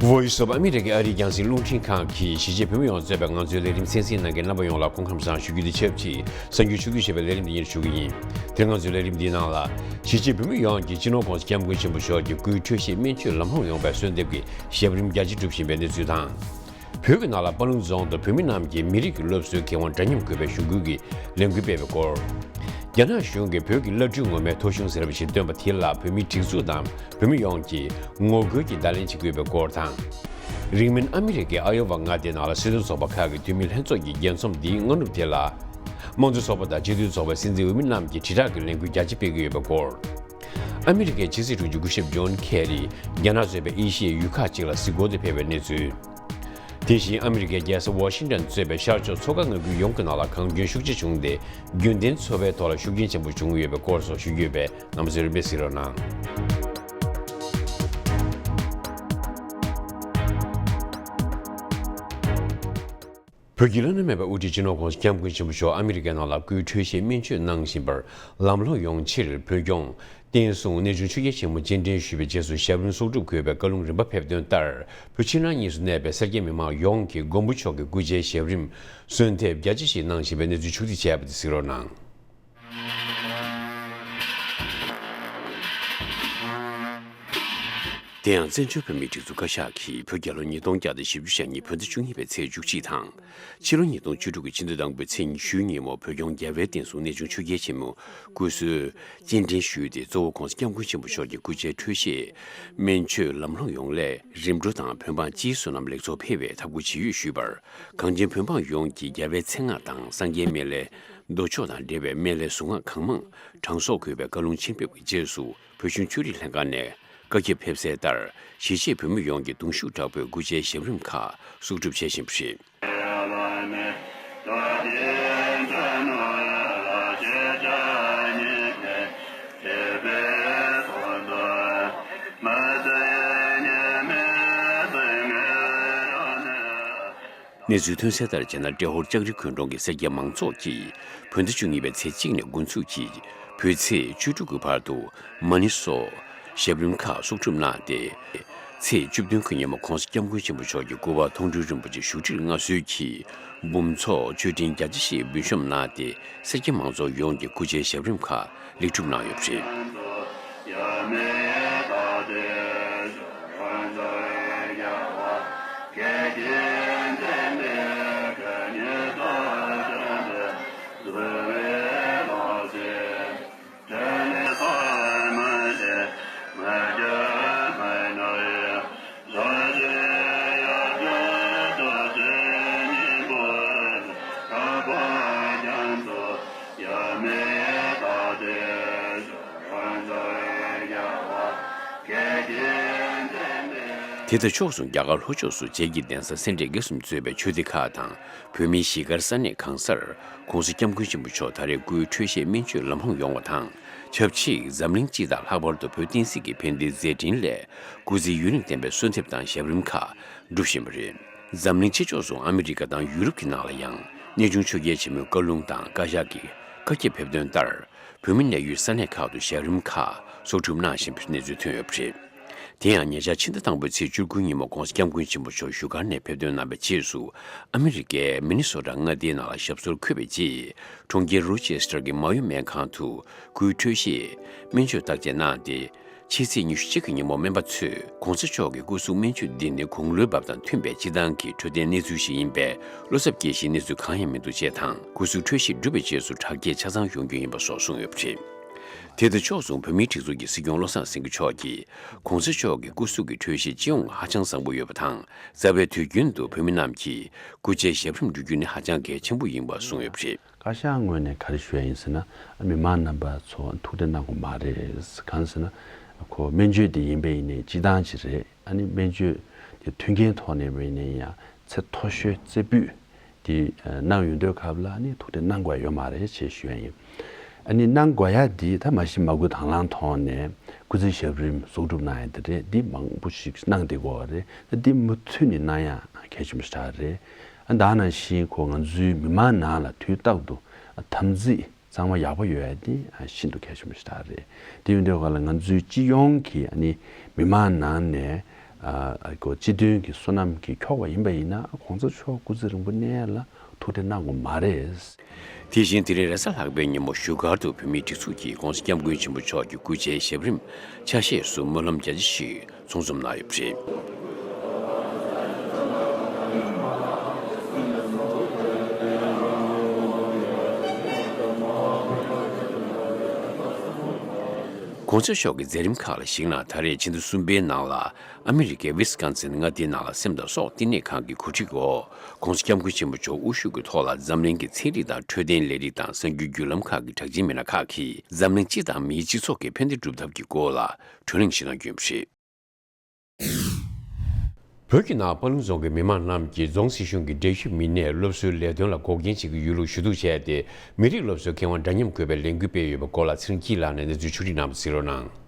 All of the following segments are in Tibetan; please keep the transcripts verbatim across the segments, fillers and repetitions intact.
Voice of America ཨ་རིའི་རྒྱང་སྲིང་རླུང་འཕྲིན་ཁང་གིས་གཞིས་བྱེས་བོད་མི་ཡོངས་གཙོས་པའི་ང་ཚོའི་ལས་རིམ་གསན་གཟིགས་གནང་མཁན་རྣམ་པ་ཡོངས་ལ་སྐུ་ཁམས་བཟང་ཞུ་རྒྱུ་དང་ཆབས་ཅིག་གསར་འགྱུར་ཕྱོགས་བསྡུས་བྱས་པའི་ལས་རིམ་འདི་ཉིད་ཞུ་གི་ཡིན། དེ་རིང་ང་ཚོའི་ལས་རིམ་འདིའི་ནང་ལ། གཞིས་བྱེས་བོད་མི་ཡོངས་ཀྱིས་སྤྱི་ནོར་༸གོང་ས་༸སྐྱབས་མགོན་ཆེན་པོ་མཆོག་གི་སྐུའི་འཕྲོད་བཞེས་སྨན་བཅོས་ལམ་ལྷོང་ཡོང་བའི་གསོལ་འདེབས་ཀྱི་ཞབས་རིམ་རྒྱ་ཆེ་སྒྲུབ་བཞིན་པའི་གནས་ཚུལ་དང་། བོད་ཀྱི་ནང་ལ་དཔའ་ལུང་རྫོང་དུ་བོད་མི་རྣམས་ཀྱིས་མི་རིགས་ཀྱི་སློབ་གསོའི་ཁེ་དབང་འདྲ་མཉམ་དགོས་པའི་གཞུང་སྐུལ་གྱི་ལས་འགུལ་སྤེལ་བའི་སྐོར། རྒྱ་ནག་གཞུང་གིས་བོད་ཀྱི་བླ་སྤྲུལ་ངོ་མའི་ཐོ་གཞུང་ཟེར་བ་ཞིག་བཏོན་པ་དེ་ལ་བོད་མིའི་སྒྲིག་འཛུགས་དང་བོད་མི་ཡོངས་ཀྱིས་ངོ་རྒོལ་གྱི་བརྡ་ལན་ཅིག་བསྐུར་བའི་སྐོར་དང་། རིང་མིན་ཨ་མི་རི་ཀའི་ཨ་ཡོ་ཝ་མངའ་སྡེའི་ནང་ལ་སྲིད་དོན་ཚོགས་པ་ཁག་གི་འཐུས་མི་ལྷན་ཚོགས་ཀྱི་རྒྱལ་འཛོམས་འདིའི་སྔ་ནུབ་དེ་ལ། དམངས་གཙོ་ཚོགས་པ་དང་སྤྱི་མཐུན་ཚོགས་པའི་སྲིད་འཛིན་འོས་མི་རྣམས་ཀྱིས་དྲིལ་བསྒྲགས་ཀྱི་ལས་འགུལ་རྒྱ་ཆེ་སྤེལ་གྱི་ཡོད་པའི་སྐོར། ཨ་མི་རི་ཀའི་ཕྱི་སྲིད་དྲུང་ཆེ་སྐུ་ཞབས་ཇོན་ཁེ་རི་རྒྱ་ནག་གཙོས་པའི་ཨེ་ཤི་ཡའི་ཡུལ་ཁག་ཅིག་ལ་གཟིགས་སྐོར་དུ་ཕེབས་པའི་གནས་ཚུལ། དེ་བཞིན་ཨ་མི་རི་ཀའི་རྒྱལ་ས་ཝ་ཤིང་ཏན་གཙོས་པའི་ཤར་ཕྱོགས་མཚོ་ཁ་མངའ་ཁུལ་ཡོངས་ཀྱི་ནང་ལ་གངས་སྐྱོན་ཤུགས་ཆེ་བྱུང་སྟེ། རྒྱུན་ལྡན་འཚོ་བའི་ཐོག་ལ་ཤུགས་རྐྱེན་ཆེན་པོ་བྱུང་ཡོད་པའི་སྐོར་སོགས་ཞུ་རྒྱུ་ཡོད་པས་རྣམ་པ་ཚོས་རིམ་པས་གཟིགས་རོགས་གནང་། བོད་ཀྱི་བླ་ན་མེད་པའི་དབུ་ཁྲིད་སྤྱི་ནོར་༸གོང་ས་༸སྐྱབས་མགོན་ཆེན་པོ་མཆོག་ཨ་མི་རི་ཀའི་ནང་ལ་སྐུའི་འཕྲོད་བཞེས་སྨན་བཅོས་གནང་བཞིན་པར་ལམ་ལྷོང་ཡོང་ཕྱིར་བོད་སྐྱོང་བསྟན་སྲུང་གནས་ཆུང་ཆོས་རྒྱལ་ཆེན་མོ་སྤྱན་འདྲེན་ཞུས་པའི་རྗེས་སུ་ཞབས་རིམ་གསོག་སྒྲུབ་དགོས་པའི་བཀའ་ལུང་རིམ་པ་ཕེབས་དོན་ལྟར། བོད་ཕྱི་ནང་གཉིས་སུ་གནས་པའི་སེར་སྐྱ་མི་མང་ཡོངས་ཀྱིས་མགོན་པོ་མཆོག་གི་སྐུ་ཕྱྭའི་ཞབས་རིམ་གསོལ་འདེབས་རྒྱ་ཆེ་ཞིག་གནང་བཞིན་པའི་གནས་ཚུལ་ཕྱོགས་བསྡུས་བྱས་པ་དེ་གཟིགས་རོགས་གནང་། དེ་ཡང་བཙན་བྱོལ་བོད་མིའི་སྒྲིག་འཛུགས་བཀའ་ཤག་གིས་བོད་རྒྱལ་ལོ་ཉིས་སྟོང་བརྒྱ་དང་བཞི་བཅུ་ཞེ་གཉིས་བོད་ཟླ་བཅུ་གཉིས་པའི་ཚེས་བཅུ་གཅིག་དང་། ཕྱི་ལོ་ཉིས་སྟོང་བཅུ་དྲུག་གི་ཕྱི་ཟླ་དང་པོའི་ཚེས་ཉི་ཤུའི་ཉིན་མོ་བོད་སྐྱོང་རྒྱལ་བའི་བསྟན་སྲུང་གནས་ཆུང་ཆོས་རྒྱལ་ཆེན་མོ་སྐུ་གསོལ་སྤྱན་འདྲེན་ཞུས་ཏེ། གཙོ་བོ་༸གོང་ས་༸སྐྱབས་མགོན་ཆེན་པོ་མཆོག་གི་སྐུ་ཕྱྭའི་འཕྲོད་བཞེས་སྨན་བཅོས་ལམ་ལྷོང་ཡོང་སླད། རིམ་གྲོ་དང་བོད་འབངས་སྤྱིའི་བསོད་ནམས་ལེགས་ཚོགས་འཕེལ་བའི་ཐབས་སྐུལ་ཇི་ཡོད་ཞུས་པར། གངས་ཅན་བོད་འབངས་ཡོངས་ཀྱིས་རྒྱལ་བའི་མཚན་སྔགས་དང་སངས་རྒྱས་སྨན་བླའི་མདོ་ཆོག་དང་འབྲེལ་བའི་སྨན་བླའི་གཟུངས་སྔགས་གང་མང་གྲངས་གསོག་དགོས་པའི་བཀའ་ལུང་ཆེན་ཕེབས་ཀྱི་རྗེས་སུ། བོད་གཞུང་ཆོས་རིག་ལྷན་ཁང་ནས་བཀའ་ཁྱབ་ཕེབས་གསལ་ལྟར། གཞིས་བྱེས་བོད་མི་ཡོངས་ཀྱིས་གདུང་ཤུགས་དྲག་པོས་སྐུ་ཕྱྭའི་ཞབས་རིམ་ཁག་གསོག་སྒྲུབ་བྱེད་བཞིན་པ་རེད། གནས་ཚུལ་ཐོན་གསལ་ལྟར་བྱས་ན། ཏྲེ་ཧོར་ལྕགས་རི་ཁུལ་གྲོང་གི་སེར་སྐྱ་མང་ཚོགས་ཀྱིས་བོད་ཟླ་བཅུ་གཉིས་པའི་ཚེས་གཅིག་ནས་འགོ་འཛུགས་ཀྱིས་བོད་ཚེས་བཅུ་དྲུག་གི་བར་དུ་མ་ཎི་སོགས་ཞབས་རིམ་ཁག་གསོག་སྒྲུབ་གནང་སྟེ། ཚེས་བཅུ་བདུན་གྱི་ཉིན་མོ་༸གོང་ས་༸སྐྱབས་མགོན་ཆེན་པོ་མཆོག་གི་སྐུ་པར་མཐོང་གྲོལ་རིན་པོ་ཆེ་བཞུགས་ཁྲིར་མངའ་གསོལ་གྱིས་འབུམ་ཚོགས་མཆོད་སྤྲིན་རྒྱ་ཆེ་ཞིག་འབུལ་བཤམས་གནང་སྟེ། སེར་སྐྱ་མང་ཚོགས་ཡོངས་ཀྱིས་སྐུ་ཕྱྭའི་ཞབས་རིམ་ཁག་ལེགས་གྲུབ་གནང་ཡོད་པ་རེད། དེ་དང་ཕྱོགས་མཚུངས། རྒྱ་གར་ལྷོ་ཕྱོགས་སུ་རྗེ་ཀྱི་གདན་ས་སེ་འབྲས་དགེ་གསུམ་གཙོས་པའི་ཆོས་སྡེ་ཁག་དང་བོད་མིའི་གཞིས་སྒར་ས་གནས་གང་སར་༸གོང་ས་༸སྐྱབས་མགོན་ཆེན་པོ་མཆོག་ད་རེས་སྐུའི་འཕྲོད་བཞེས་སྨན་བཅོས་ལམ་ལྷོང་ཡོང་བ་དང་ཆབས་ཅིག་འཛམ་གླིང་སྤྱི་དང་ལྷག་པར་དུ་བོད་བསྟན་སྲིད་ཀྱི་ཕན་བདེའི་མཛད་འཕྲིན་སླད། སྐུ་ཚེ་ཡུན་རིང་བརྟན་པའི་གསོལ་འདེབས་དང་ཞབས་རིམ་ཁག་སྒྲུབ་བཞིན་པ་རེད། འཛམ་གླིང་ཕྱི་ཕྱོགས་སུ་ཨ་མི་རི་ཀ་དང་ཡུ་རོབ་ཀྱི་ནང་ལ་ཡང་གནས་ཆུང་ཆོས་རྒྱལ་ཆེན་མོའི་བཀའ་ལུང་དང་བཀའ་ཤག་གི་བཀའ་ཁྱབ་ཕེབས་དོན་ལྟར། བོད་མི་གནས་ཡུལ་ས་གནས་ཁག་ཏུ་ཞབས་རིམ་ཁག་གསོག་སྒྲུབ་གནང་བཞིན་པའི་གནས་ཚུལ་ཐོན་ཡོད་པ་རེད། དེ་ཡང་ཉེ་ཆར་ཕྱི་ཟླ་དང་པོའི་ཚེས་བཅུ་དགུ་ཉིན་མོ་༸གོང་ས་༸སྐྱབས་མགོན་ཆེན་པོ་མཆོག་བཞུགས་སྒར་ནས་ཕེབས་ཐོན་གནང་བའི་རྗེས་སུ། ཨ་མི་རི་ཀའི་མི་ནི་སོ་ཊ་མངའ་སྡེའི་ནང་ལ་ཞབས་སོར་འཁོད་པའི་རྗེས། གྲོང་ཁྱེར་རོ་ཆེ་སི་ཊར་གྱི་མ་ཡོ་སྨན་ཁང་དུ་སྐུའི་འཕྲོད་བཞེས་སྨན་བཅོས་བརྟག་དཔྱད་གནང་སྟེ། ཕྱི་ཚེས་ཉི་ཤུ་གཅིག་གི་ཉིན་མོ་སྨན་པ་ཚོས་༸གོང་ས་མཆོག་གི་སྐུ་གཟུགས་སྨན་བཅོས་འདི་ནི་དགུང་ལོའི་བབ་དང་མཐུན་པའི་སྤྱི་བཏང་གི་འཕྲོད་བསྟེན་གནས་ཚུལ་ཞིག་ཡིན་པས། བློ་འཚབ་སྐྱེ་གཞིའི་གནས་ཚུལ་གང་ཡང་མི་འདུག་ཅེས་དང་། སྐུ་གཟུགས་འཕྲོད་བཞེས་གྲུབ་པའི་རྗེས་སུ་དྲག་སྐྱེད་ཆ་ཚང་ཡོང་རྒྱུ་ཡིན་པ་སོགས་གསུངས་ཡོད་པ་རེད། དེ་དང་ཕྱོགས་མཚུངས། བོད་མིའི་སྒྲིག་འཛུགས་ཀྱི་སྲིད་སྐྱོང་བློ་བཟང་སེང་གེ་མཆོག་གིས་༸གོང་ས་མཆོག་གི་སྐུ་གཟུགས་ཀྱི་འཕྲོད་བཞེས་སྤྱི་ཡོངས་ལ་ཧ་ཅང་བཟང་པོ་ཡོད་པ་དང་། རྩ་བའི་དུས་རྒྱུན་དུ་བོད་མི་རྣམས་ཀྱིས་སྐུ་ཕྱྭའི་ཞབས་རིམ་འགྲོ་རྒྱུ་ནི་ཧ་ཅང་གལ་ཆེན་པོ་ཡིན་པ་གསུངས་ཡོད་པ་རེད། བཀའ་ཤག་ངོས་ནས་ག་རེ་ཞུ་ཡ་ཡིན་ཟེར་ན། ཨ་མི་མང་རྣམ་པ་ཚོ་ཐུགས་ཁྲལ་གནང་དགོས་མ་རེད། གང་ཟེར་ན། ཁོ་སྨན་བཅོས་དེ་ཡིན་པ་ཡིན་ནའི་སྤྱི་བཏང་ཅིག་རེད། ཨ་ནི་སྨན་བཅོས་དེ་མཐུན་རྐྱེན་ཐོག་ནས་ཡིན་པ་ཡིན་ནའི་ཡང་ཚད་མཐོ་ཤོས་རྩེ་ཕུད་དེ་གནང་ཡོང་དུས་སྐབས་ལ། ཨ་ནི་ཐུགས་ཁྲལ་གནང་དགོས་ཡ་ཡོད་མ་རེད་ཅེས་ཞུ་ཡ་ཡིན། ཨ་ནི་གནང་དགོས་ཡ་དེ་ད་མ་གཞི་མ་དགོས་དང་བླངས་ཐོག་ནས་སྐུ་ཚེ་ཞབས་རིམ་གསོག་སྒྲུབ་གནང་ཡ་དེ་རེད། འདི་མང་པོ་ཞིག་གནང་བསྡད་ཀྱི་ཡོད་རེད། ད་འདི་མུ་མཐུད་ནས་གནང་ཡ་གལ་ཆེན་པོ་ཞིག་རེད། ཨ་ད་ནང་བཞིན་ཁོ་ང་ཚོའི་མི་མང་ནང་ལ་དུས་རྟག་ཏུ་དམ་ཚིག་གཙང་མ་ཡག་པོ་ཡོད་ཡ་དེ་ཤིན་ཏུ་གལ་ཆེན་པོ་ཞིག་རེད། དེ་ཡིན་དུས་སྒང་ལ་ང་ཚོའི་སྤྱི་ཡོངས་ཀྱི་ཨ་ནི་མི་མང་ནང་ནས་ ཨ་ཨ་ཁོ་སྤྱི་མཐུན་གྱི་བསོད་ནམས་ཀྱི་ཁྱོག་པ་ཡིན་པ་ཡིན་ན་གོང་ས་མཆོག་སྐུ་ཚེ་རིང་པོ་གནས་ཡ་ལ་ཐུགས་ཁྲལ་གནང་དགོས་མ་རེད། དེ་བཞིན་དེ་རིང་རེས་གཟའ་ལྷག་པའི་ཉིན་མོ་བཞུགས་སྒར་དུ་བོད་མིའི་སྒྲིག་འཛུགས་ཀྱིས་༸གོང་ས་༸སྐྱབས་མགོན་ཆེན་པོ་མཆོག་གི་སྐུ་ཕྱྭའི་ཞབས་རིམ་ཆ་ཤས་སུ་སྨོན་ལམ་རྒྱ་ཆེ་ཞིག་ཚོགས་འཛོམས་གནང་ཡོད་པ་རེད། ༸གོང་ས་མཆོག་གི་མཛད་རིམ་ཁག་ལ་གཞིགས་ན་ད་རེས་ཕྱི་ཟླ་གསུམ་པའི་ནང་ལ་ཨ་མི་རི་ཀའི་ཝི་སི་ཀོན་སིན་མངའ་སྡེའི་ནང་ལ་སེམས་དང་སྲོག་བསྟི་གནས་ཁང་གི་གོ་སྒྲིག་འོག་༸གོང་ས་༸སྐྱབས་མགོན་ཆེན་པོ་མཆོག་དབུ་བཞུགས་ཀྱི་ཐོག་ལ་འཛམ་གླིང་གི་ཚན་རིག་དང་འཕྲོད་བསྟེན་ལས་རིགས་དང་གསར་འགྱུར་བརྒྱུད་ལམ་ཁག་གི་གྲགས་ཅན་མི་སྣ་ཁག་གིས་འཛམ་གླིང་སྤྱི་དང་མིའི་སྤྱི་ཚོགས་ཀྱི་ཕན་བདེ་སྒྲུབ་ཐབས་ཀྱི་སྐོར་ལ་བགྲོ་གླེང་ཞིག་གནང་རྒྱུ་ཡིན་པ་རེད། བོད་ཀྱི་ནང་དཔའ་ལུང་རྫོང་གི་མི་མང་རྣམས་ཀྱིས་རྫོང་སྲིད་གཞུང་གི་འགྲེལ་བཤད་མི་སྣས་སློབ་གསོའི་ལས་དོན་ལ་འགོག་རྐྱེན་བྱེད་ཀྱི་ཡོད་ལུགས་ཞུ་གཏུག་བྱས་ཏེ། མི་རིགས་སློབ་གསོའི་མཁས་དབང་འདྲ་མཉམ་དགོས་པའི་ལས་འགུལ་སྤེལ་ཡོད་པའི་སྐོར་ལ་ཚེ་རིང་སྐྱིད་ལགས་ནས་གནས་ཚུལ་ཕྱོགས་སྒྲིག་གནང་བ་གཟིགས་རོགས་གནང་།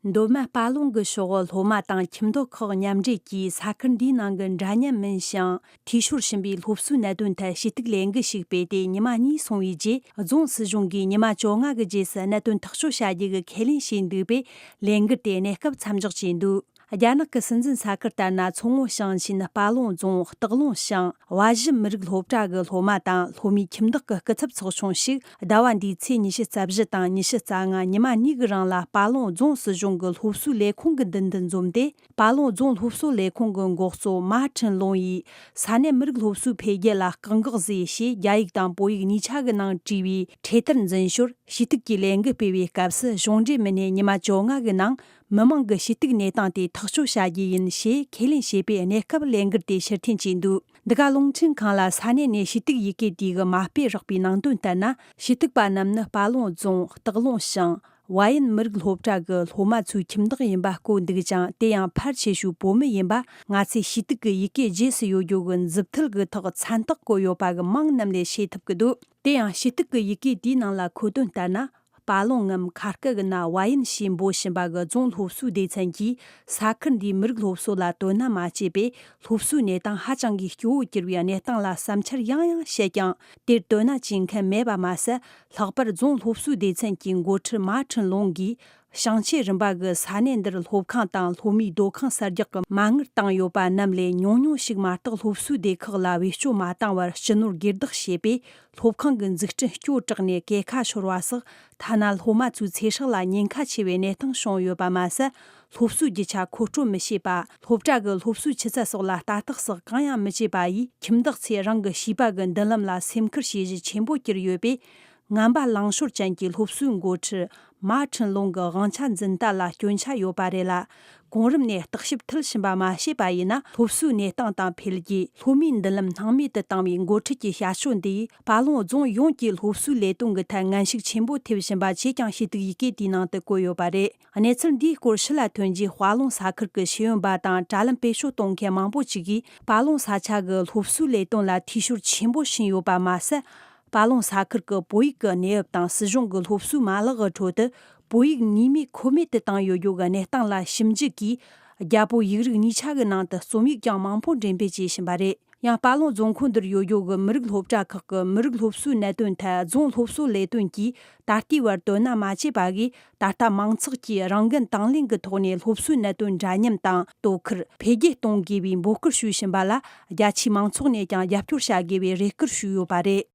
མདོ་སྨད་དཔའ་ལུང་གི་ཕྱོགས་སློབ་མ་དང་ཁྱིམ་སྡོད་ཁག་མཉམ་འབྲེལ་གྱིས་ས་ཁུལ་འདིའི་ནང་གི་འདྲ་མཉམ་མིན་ཞིང་། འཐུས་ཤོར་ཕྱིན་པའི་སློབ་གསོའི་གནད་དོན་ཐད་ཞུ་གཏུག་ལས་འགུལ་ཞིག་སྤེལ་ཏེ་ཉི་མ་གཉིས་སོང་བའི་རྗེས། རྫོང་སྲིད་གཞུང་གིས་ཉི་མ་བཅོ་ལྔ་གི་རྗེས་སུ་གནད་དོན་ཐག་གཅོད་བྱ་རྒྱུ་གི་ཁས་ལེན་བྱས་འདུག་པས། ལས་འགུལ་དེ་གནས་སྐབས་མཚམས་འཇོག་བྱས་འདུག་རྒྱ་ནག་གི་སྲིད་འཛིན་ས་ཁུལ་ལྟར་ན། མཚོ་སྔོན་ཞིང་ཆེན་དཔའ་ལུང་རྫོང་སྟག་ལུང་ཞང་བ་གཞི་མི་རིགས་སློབ་གྲྭ་གི་སློབ་མ་དང་སློབ་མའི་ཁྱིམ་བདག་གི་སྐུ་ཚབ་ཚོགས་ཆུང་ཞིག་ཟླ་བ་འདིའི་ཚེས་ཉི་ཤུ་རྩ་བཞི་དང་ཉི་ཤུ་རྩ་ལྔ་ཉི་མ་གཉིས་ཀྱི་རིང་ལ་དཔའ་ལུང་རྫོང་སྲིད་གཞུང་གི་སློབ་གསོའི་ལས་ཁུངས་ཀྱི་མདུན་དུ་འཛོམས་ཏེ། དཔའ་ལུང་རྫོང་སློབ་གསོ་ལས་ཁུངས་ཀྱི་འགོ་གཙོ་མ་ཁྲིན་ལུང་ཡིས། ས་གནས་མི་རིགས་སློབ་གསོའི་འཕེལ་རྒྱས་ལ་བཀག་འགོག་བཟོས་ཞེས་རྒྱ་ཡིག་དང་བོད་ཡིག་གཉིས་ཆ་གི་ནང་བྲིས་པའི་འཕྲེད་དར་འཛིན་ཞོར་ཞུ་གཏུག་གི་ལས་འགུལ་སྤེལ་བའི་སྐབས་སུ། གཞུང་འབྲེལ་མི་སྣས་ཉི་མ་བཅོ་ལྔ་གི་ནང་མི་མང་གི་ཞུ་གཏུག་གནས་སྟངས་དེ་ཐག་གཅོད་བྱ་རྒྱུ་ཡིན་ཞེས་ཁས་ལེན་བྱས་པའི་གནས་སྐབས་ལས་འགུལ་དེ་ཕྱིར་འཐེན་བྱས་འདུག་འདི་ག་རླུང་འཕྲིན་ཁང་ལ་ས་གནས་ནས་ཞུ་གཏུག་ཡི་གེ་དེ་གི་མ་དཔེ་རག་པའི་ནང་དོན་ལྟར་ན། ཞུ་གཏུག་པ་རྣམས་ནི་དཔའ་ལུང་རྫོང་སྟག་ལུང་ཞང་། བ་ཡན་མི་རིགས་སློབ་གྲྭ་གི་སློབ་མ་ཚོའི་ཁྱིམ་བདག་ཡིན་པ་བཀོད་འདུག་ཅིང་། དེ་ཡང་ཕལ་ཆེ་ཤོས་བོད་མི་ཡིན་པ། ང་ཚོས་ཞུ་གཏུག་གི་ཡི་གེ་རྗེས་སུ་ཡོད་རྒྱུ་གི་མཛུབ་ཐེལ་གི་ཐོག་མཚན་རྟགས་བཀོད་ཡོད་པ་གི་མིང་རྣམས་ལས་ཤེས་ཐུབ་ཀྱི་འདུག་དེ་ཡང་ཞུ་གཏུག་གི་ཡི་གེ་དེའི་ནང་ལ་འཁོད་དོན་ལྟར་ན། དཔའ་ལུང་ངམ་ཁ་སྐད་གི་ནང་བ་ཡན་ཞེས་འབོད་བཞིན་པ་གི་རྫོང་སློབ་གསོའི་སྡེ་ཚན་གྱིས་ས་ཁུལ་འདིའི་མི་རིགས་སློབ་གསོ་ལ་དོ་སྣང་མ་བྱས་པས། སློབ་གསོའི་གནས་སྟངས་ཧ་ཅང་གི་སྐྱོ་བོར་གྱུར་བའི་གནས་སྟངས་ལ་བསམ་འཆར་ཡང་ཡང་བཤད་ཀྱང་། དེར་དོ་སྣང་བྱེད་མཁན་མེད་པ་མ་ཟད། ལྷག་པར་རྫོང་སློབ་གསོའི་སྡེ་ཚན་གྱི་འགོ་ཁྲིད་མ་ཁྲིན་ལུང་གིས། ཞིང་ཆེན་རིམ་པ་གི་ས་གནས་འདིར་སློབ་ཁང་དང་སློབ་མའི་སྡོད་ཁང་གསར་རྒྱག་གི་མ་དངུལ་བཏང་ཡོད་པ་རྣམས་ལས་ཉུང་ཉུང་ཞིག་མ་གཏོགས་སློབ་གསོའི་སྡེ་ཁག་ལ་བེད་སྤྱོད་མ་བཏང་བར་སྤྱི་ནོར་སྒེར་བདག་བྱས་པས། སློབ་ཁང་གི་འཛུགས་སྐྲུན་སྐྱོ་དྲགས་ནས་གས་ཁ་ཤོར་བ་སོགས། ཐ་ན་སློབ་མ་ཚོའི་ཚེ་སྲོག་ལ་ཉེན་ཁ་ཆེ་བའི་གནས་སྟངས་བྱུང་ཡོད་པ་མ་ཟད། སློབ་གསོའི་རྒྱུ་ཆ་མཁོ་སྤྲོད་མི་བྱེད་པ། སློབ་གྲྭ་གི་སློབ་གསོའི་ཆུ་ཚད་སོགས་ལ་ལྟ་རྟོག་སོགས་གང་ཡང་མི་བྱེད་པ་ཡིས། ཁྱིམ་བདག་ཚོས་རང་གི་བྱིས་པ་གི་མདུན་ལམ་ལ་སེམས་ཁུར་བྱེད་གཞི་ཆེན་པོ་གྱུར་ཡོད་པས། ངན་པ་ལངས་ཤོར་ཅན་གྱི་སློབ་གསོའི་འགོ་ཁྲིད་མ་ཁྲིན་ལུང་གི་དབང་ཆ་འཛིན་སྟངས་ལ་སྐྱོན་ཆ་ཡོད་པ་རེད་ལ། གོང་རིམ་ནས་བརྟག་ཞིབ་མཐིལ་ཕྱིན་པ་མ་བྱས་པ་ཡིན་ན། སློབ་གསོའི་གནས་སྟངས་དང་འཕེལ་རྒྱས། སློབ་མའི་མདུན་ལམ་སྣང་མེད་དུ་བཏང་བའི་འགོ་ཁྲིད་ཀྱི་བྱ་སྤྱོད་འདིས། དཔའ་ལུང་རྫོང་ཡོངས་ཀྱི་སློབ་གསོའི་ལས་དོན་གྱི་ཐད་ངན་ཞུགས་ཆེན་པོ་ཐེབས་བཞིན་པ་བཅས་ཀྱང་ཞུ་གཏུག་ཡི་གེ་དེའི་ནང་དུ་བཀོད་ཡོད་པ་རེད། གནས་ཚུལ་འདིའི་སྐོར་ཕྱི་ལ་ཐོན་རྗེས། དཔའ་ལུང་ས་ཁུལ་གྱི་ཤེས་ཡོན་པ་དང་དྲ་ལམ་བེད་སྤྱོད་གཏོང་མཁན་མང་པོ་ཞིག་གིས། དཔའ་ལུང་ས་ཆ་གི་སློབ་གསོའི་ལས་དོན་ལ་འཐུས་ཤོར་ཆེན་པོ་ཕྱིན་ཡོད་པ་མ་ཟད། དཔའ་ལུང་ས་ཁུལ་གྱི་བོད་ཡིག་གི་གནས་བབ་དང་སྲིད་གཞུང་གི་སློབ་གསོའི་མ་ལག་གི་ཁྲོད་དུ་བོད་ཡིག་ནུས་མེད་ཁོ་མེད་དུ་བཏང་ཡོད་རྒྱུ་གི་གནས་སྟངས་ལ་ཞིབ་འཇུག་གིས། རྒྱ་བོད་ཡིག་རིགས་གཉིས་ཆ་གི་ནང་དུ་རྩོམ་ཡིག་ཀྱང་མང་པོ་འགྲེམས་སྤེལ་བྱེད་བཞིན་པ་རེད། ཡང་། དཔའ་ལུང་རྫོང་ཁོངས་འདིར་ཡོད་རྒྱུ་གི་མི་རིགས་སློབ་གྲྭ་ཁག་གི་མི་རིགས་སློབ་གསོའི་གནད་དོན་ཐད། རྫོང་སློབ་གསོ་ལས་དོན་གྱིས་ད་ལྟའི་བར་དོ་སྣང་མ་བྱས་པ་གིས། ད་ལྟ་མང་ཚོགས་ཀྱིས་རང་འགན་དང་ལེན་གྱི་ཐོག་ནས་སློབ་གསོའི་གནད་དོན་འདྲ་མཉམ་དང་དོ་ཁུར་འཕེལ་རྒྱས་གཏོང་དགོས་པའི་འབོད་སྐུལ་ཞུ་བཞིན་པ་ལ། རྒྱ་ཆེའི་མང་ཚོགས་ནས་ཀྱང་རྒྱབ་སྐྱོར་བྱ་དགོས་པའི་རེ་སྐུལ་ཞུས་ཡོད་པ་རེད།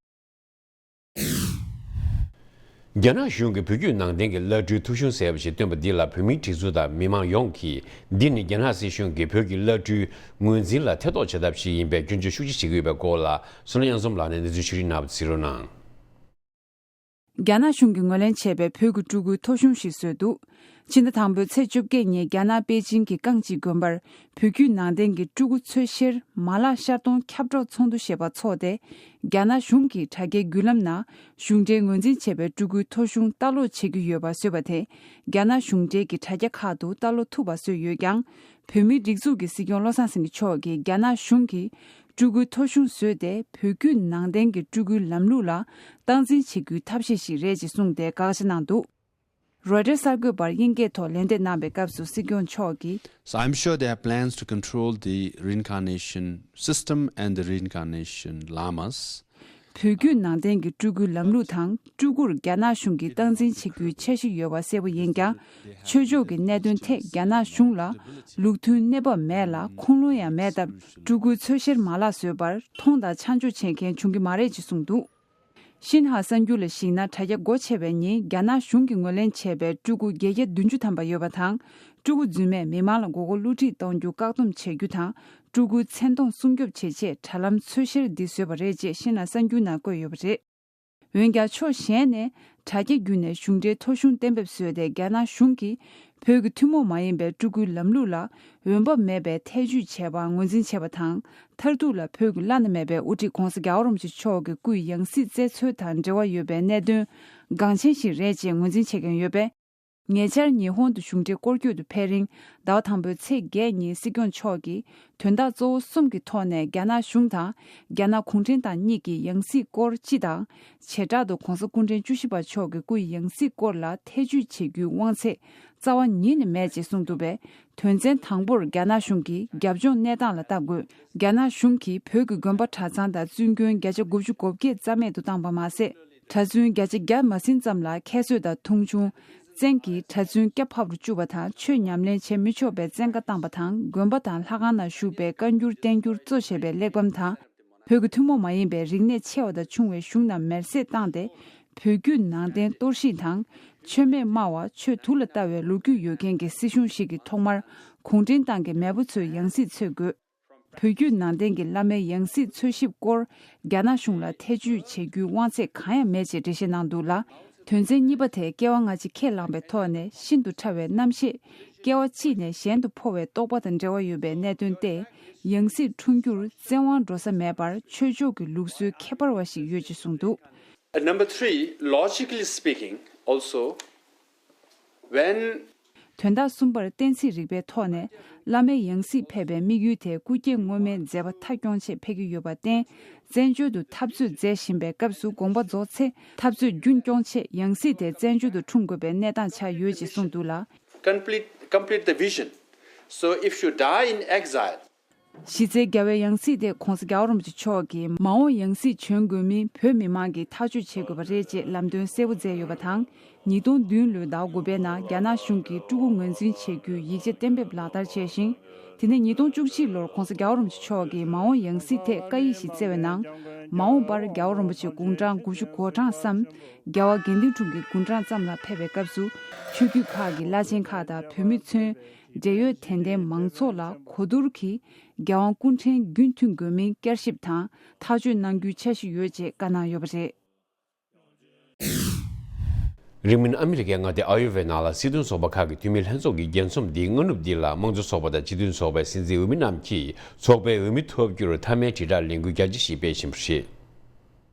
རྒྱ་ནག་གཞུང་གིས་བོད་བརྒྱུད་ནང་བསྟན་གྱི་བླ་སྤྲུལ་ཐོ་གཞུང་ཟེར་བ་ཞིག་བཏོན་པ་འདི་ལ། བོད་མིའི་སྒྲིག་འཛུགས་དང་མི་མང་ཡོངས་ཀྱིས། འདི་ནི་རྒྱ་ནག་སྲིད་གཞུང་གིས་བོད་ཀྱི་བླ་སྤྲུལ་ངོས་འཛིན་ལ་ཐེ་གཏོགས་བྱ་ཐབས་ཤིག་ཡིན་པའི་སྐྱོན་བརྗོད་ཤུགས་ཆེ་བྱེད་ཀྱི་ཡོད་པའི་སྐོར་ལ། བསོད་ནམས་དབྱངས་འཛོམས་ལགས་ནས་གནས་ཚུལ་ཕྱོགས་སྒྲིག་གནང་བ་གཟིགས་རོགས་གནང་། རྒྱ་ནག་གཞུང་གིས་ངོས་ལེན་བྱས་པའི་བོད་ཀྱི་སྤྲུལ་སྐུའི་ཐོ་གཞུང་ཞིག་བཟོས་འདུག་ཕྱི་ཟླ་དང་པོའི་ཚེས་བཅོ་བརྒྱད་ཉིན། རྒྱ་ནག་པེ་ཅིང་གི་རྐང་གཅིག་དགོན་པར། བོད་བརྒྱུད་ནང་བསྟན་གྱི་སྤྲུལ་སྐུ་འཚོལ་ཕྱིར། མ་ལག་ཤར་གཏོང་ཁྱབ་སྒྲོག་ཚོགས་འདུ་ཞེས་པ་འཚོགས་ཏེ། རྒྱ་ནག་གཞུང་གིས་དྲ་རྒྱའི་བརྒྱུད་ལམ་ནང་། གཞུང་འབྲེལ་ངོས་འཛིན་བྱས་པའི་སྤྲུལ་སྐུའི་ཐོ་གཞུང་ལྟ་ཀློག་བྱེད་ཀྱི་ཡོད་པ་བཟོས་པ་དེ། རྒྱ་ནག་གཞུང་འབྲེལ་གྱི་དྲ་རྒྱ་ཁག་ཏུ་ལྟ་ཀློག་ཐུབ་པ་བཟོས་ཡོད་ཀྱང་། བོད་མིའི་སྒྲིག་འཛུགས་ཀྱི་སྲིད་སྐྱོང་བློ་བཟང་སེང་གེ་མཆོག་གིས། རྒྱ་ནག་གཞུང་གིས་སྤྲུལ་སྐུའི་ཐོ་གཞུང་བཟོས་ཏེ། བོད་བརྒྱུད་ནང་བསྟན་གྱི་སྤྲུལ་སྐུའི་ལམ་ལུགས་ལ་སྟངས་འཛིན་བྱེད་རྒྱུའི་ཐབས་ཤེས་ཤིག་རེད་ཅེས་གསུངས་ཏེ། དགག་བྱ་གནང་འདུག་རོའི་ཊར་གསར་འགོད་པར་དབྱིན་སྐད་ཐོག་ལན་འདེབས་གནང་བའི་སྐབས་སུ། སྲིད་སྐྱོང་མཆོག་གིས། So I'm sure there are plans to control the reincarnation system and the reincarnation lamas. བོད་བརྒྱུད་ནང་བསྟན་གྱི་སྤྲུལ་སྐུའི་ལམ་ལུགས་དང་སྤྲུལ་སྐུར་རྒྱ་ནག་གཞུང་གིས་སྟངས་འཛིན་བྱེད་རྒྱུའི་འཆར་གཞི་ཡོད་པ་གསལ་པོ་ཡིན་ཀྱང་། ཆོས་ཕྱོགས་ཀྱི་གནད་དོན་ཐད་རྒྱ་ནག་གཞུང་ལ་ལུགས་མཐུན་གནས་བབ་མེད་ལ་ཁུངས་ལུང་ཡང་མེད་སྟབས། སྤྲུལ་སྐུའི་འཚོལ་བཤེར་མ་ལག་བཟོས་པར་མཐོང་དང་ཆ་འཇོག་བྱེད་མཁན་བྱུང་གི་མ་རེད་ཅེས་གསུངས་འདུག་ཤིན་ཧྭ་གསར་འགྱུར་ལ་གཞིགས་ན། དྲ་རྒྱ་སྒོ་ཕྱེ་བའི་ཉིན་རྒྱ་ནག་གཞུང་གིས་ངོས་ལེན་བྱས་པའི་སྤྲུལ་སྐུ་བརྒྱད་བརྒྱ་བདུན་ཅུ་ཐམ་པ་ཡོད་པ་དང་། སྤྲུལ་སྐུ་རྫུན་མས་མི་མང་ལ་མགོ་སྐོར་བསླུ་བྲིད་གཏོང་རྒྱུ་བཀག་སྡོམ་བྱེད་རྒྱུ་དང་། སྤྲུལ་སྐུའི་མཚན་མཐོང་སྲུང་སྐྱོབ་བྱེད་ཆེད་དྲ་ལམ་འཚོལ་བཤེར་འདི་བཟོས་པ་རེད་ཅེས་ཤིན་ཧྭ་གསར་འགྱུར་ནང་བཀོད་ཡོད་པ་རེད། འོན་ཀྱང་ཕྱོགས་གཞན་ནས་དྲ་རྒྱ་བརྒྱུད་ནས་གཞུང་འབྲེལ་ཐོ་གཞུང་གཏན་འབེབས་བཟོས་ཏེ། རྒྱ་ནག་གཞུང་གིས་བོད་ཀྱི་ཐུན་མོང་མ་ཡིན་པའི་སྤྲུལ་སྐུའི་ལམ་ལུགས་ལ་འོས་འབབ་མེད་པའི་ཐེ་ཇུས་བྱས་པར་ངོས་འཛིན་བྱས་པ་དང་། མཐར་ཐུག་ལ་བོད་ཀྱི་བླ་ན་མེད་པའི་དབུ་ཁྲིད་༧གོང་ས་༧རྒྱལ་བ་རིན་པོ་ཆེ་མཆོག་གི་སྐུའི་ཡང་སྲིད་བཙལ་འཚོལ་དང་འབྲེལ་བ་ཡོད་པའི་གནད་དོན་འགངས་ཆེན་ཞིག་རེད་ཅེས་ངོས་འཛིན་བྱེད་མཁན་ཡོད་པས། ཉེ་ཆར་ཉི་ཧོང་དུ་གཞུང་འབྲེལ་སྐོར་སྐྱོད་དུ་ཕེབས་རིང་། ཟླ་བ་དང་པོའི་ཚེས་བརྒྱད་ཉིན་སྲིད་སྐྱོང་མཆོག་གིས་དོན་དག་གཙོ་བོ་གསུམ་གྱི་ཐོག་ནས་རྒྱ་ནག་གཞུང་དང་རྒྱ་ནག་གུང་ཁྲན་ཏང་གཉིས་ཀྱི་ཡང་སྲིད་སྐོར་སྤྱི་དང་། བྱེ་བྲག་ཏུ་༧གོང་ས་སྐུ་ཕྲེང་བཅུ་བཞི་པ་མཆོག་གི་སྐུའི་ཡང་སྲིད་སྐོར་ལ་ཐེ་ཇུས་བྱེད་རྒྱུའི་དབང་ཚད་རྩ་བ་ཉིད་ནས་མེད་ཅེས་གསུངས་འདུག་པས། དོན་ཚན་དང་པོར་རྒྱ་ནག་གཞུང་གི་རྒྱབ་ལྗོངས་གནས་སྟངས་ལ་བལྟ་དགོས། རྒྱ་ནག་གཞུང་གིས་བོད་ཀྱི་དགོན་པ་གྲྭ་ཚང་དང་བཙུན་དགོན་བརྒྱ་ཆ་དགུ་བཅུ་གོ་བརྒྱད་རྩ་མེད་དུ་བཏང་པ་མ་ཟད། གྲྭ་བཙུན་བརྒྱ་ཆ་བརྒྱ་མ་ཟིན་ཙམ་ལ་ཁྱད་གསོད་དང་མཐོང་ཆུང་། བཙན་གྱིས་གྲྭ་བཙུན་སྐྱ་ཕབ་རུ་བཅུག་པ་དང་། ཆོས་ཉམས་ལེན་བྱེད་མི་ཆོག་པའི་བཙན་བཀའ་བཏང་པ་དང་། དགོན་པ་དང་ལྷ་ཁང་ནང་བཞུགས་པའི་བཀའ་འགྱུར་བསྟན་འགྱུར་གཙོ་བྱས་པའི་གླེགས་བམ་དང་། བོད་ཀྱི་ཐུན་མོང་མ་ཡིན་པའི་རིག་གནས་ཆེ་བ་དང་ཆུང་བའི་གཞུང་རྣམས་མེར་སྲེག་བཏང་སྟེ། བོད་བརྒྱུད་ནང་བསྟན་གཏོར་བཤིག་དང་། ཆོས་མེད་སྨྲ་བ། ཆོས་དུག་ལ་ལྟ་བའི་ལོ་རྒྱུས་ཡོད་མཁན་གྱི་སྲིད་གཞུང་ཞིག་གིས་ཐོག་མར་གུང་ཁྲན་ཏང་གི་མེས་པོ་ཚོའི་ཡང་སྲིད་འཚོལ་དགོས། བོད་བརྒྱུད་ནང་བསྟན་གྱི་བླ་མའི་ཡང་སྲིད་འཚོལ་ཞིབ་སྐོར་རྒྱ་ནག་གཞུང་ལ་ཐེ་ཇུས་བྱེད་རྒྱུའི་དབང་ཚད་གང་ཡང་མེད་ཅེས་འགྲེལ་བཤད་གནང་འདུག་ལ། དོན་ཚན་གཉིས་པ་དེ་སྐྱེ་བ་སྔ་ཕྱི་ཁས་བླངས་པའི་ཐོག་ནས་ཤིན་ཏུ་ཕྲ་བའི་རྣམ་ཤེས་སྐྱེ་བ་གཅིག་ནས་གཞན་དུ་འཕོ་བའི་རྟོག་པ་དང་འབྲེལ་བ་ཡོད་པའི་གནད་དོན་ཏེ། ཡང་སྲིད་འཁྲུངས་རྒྱུར་བཙན་དབང་འགྲོ་ས་མེད་པར་ཆོས་ཕྱོགས་ཀྱི་ལུགས་སྲོལ་ཁྱད་པར་བ་ཞིག་ཡོད་ཅེས་གསུངས་འདུག And number three, logically speaking, also, when དོན་དག་གསུམ་པར་གཏན་ཚིགས་རིག་པའི་ཐོག་ནས་བླ་མའི་ཡང་སྲིད་ཕེབས་པའི་དམིགས་ཡུལ་དེ་སྐུ་སྐྱེ་སྔོན་མའི་མཛད་པ་མཐའ་སྐྱོང་ཆེད་ཕེབས་ཀྱི་ཡོད་པར་བརྟེན། བཙན་བྱོལ་དུ་འཐབ་རྩོད་མཛད་བཞིན་པའི་སྐབས་སུ་དགོངས་པ་རྫོགས་ཚེ་འཐབ་རྩོད་རྒྱུན་སྐྱོང་ཆེད་ཡང་སྲིད་དེ་བཙན་བྱོལ་དུ་འཁྲུངས་དགོས་པའི་གནས་སྟངས་ཆགས་ཡོད་ཅེས་གསུངས་འདུག་ལ། Complete, complete the vision. So if you die in exile, གཞི་རྩའི་རྒྱལ་བའི་ཡང་སྲིད་དེ་༧གོང་ས་༧རྒྱལ་བ་རིན་པོ་ཆེ་མཆོག་གིས་མ་འོངས་ཡང་སྲིད་བྱོན་དགོས་མིན་བོད་མི་མང་གིས་ཐག་གཅོད་བྱེད་དགོས་པ་རེད་ཅེས་ལམ་སྟོན་གསལ་པོ་མཛད་ཡོད་པ་དང་། ཉིས་སྟོང་བདུན་ལོའི་ཟླ་དགུ་པའི་ནང་རྒྱ་ནག་གཞུང་གིས་སྤྲུལ་སྐུ་ངོས་འཛིན་བྱེད་རྒྱུའི་ཡིག་ཆ་གཏན་འབེབས་ལག་བསྟར་བྱས་ཤིང་། དེ་ནས་ཉིས་སྟོང་བཅུ་གཅིག་ལོར་༧གོང་ས་༧རྒྱལ་བ་རིན་པོ་ཆེ་མཆོག་གིས་མ་འོངས་ཡང་སྲིད་ཐད་བཀའ་ཡིག་ཞིག་བསྩལ་བའི་ནང་། མ་འོངས་པར་རྒྱལ་བ་རིན་པོ་ཆེ་དགུང་གྲངས་དགུ་བཅུ་གོ་གྲངས་སམ། རྒྱལ་བ་དགེ་འདུན་གྲུབ་ཀྱི་དགུང་གྲངས་ཙམ་ལ་ཕེབས་པའི་སྐབས་སུ། ཆོས་བརྒྱུད་ཁག་གི་བླ་ཆེན་ཁག་དང་བོད་མི་ཚུན། འབྲེལ་ཡོད་དད་ལྡན་མང་ཚོགས་ལ་གོ་བསྡུར་གྱིས་རྒྱལ་དབང་སྐུ་ཕྲེང་རྒྱུན་མཐུད་དགོས་མིན་བསྐྱར་ཞིབ་དང་ཐག་གཅོད་གནང་རྒྱུའི་འཆར་གཞི་ཡོད་ཅེས་བཀའ་གནང་ཡོད་པ་རེད། རིང་མིན་ཨ་མི་རི་ཀའི་མངའ་སྡེ་ཨ་ཡོ་ཝའི་ནང་ལ་སྲིད་དོན་ཚོགས་པ་ཁག་གི་འཐུས་མི་ལྷན་ཚོགས་ཀྱི་རྒྱལ་འཛོམས་འདིའི་སྔ་ནུབ་འདི་ལ་དམངས་གཙོ་ཚོགས་པ་དང་སྤྱི་མཐུན་ཚོགས་པའི་སྲིད་འཛིན་འོས་མི་རྣམས་ཀྱིས་ཚོགས་པའི་འོས་མི་ཐོབ་རྒྱུར་མཐའ་མའི་དྲིལ་བསྒྲགས་ལས་འགུལ་རྒྱ་ཆེ་ཞིག་སྤེལ་བཞིན་པ་རེད།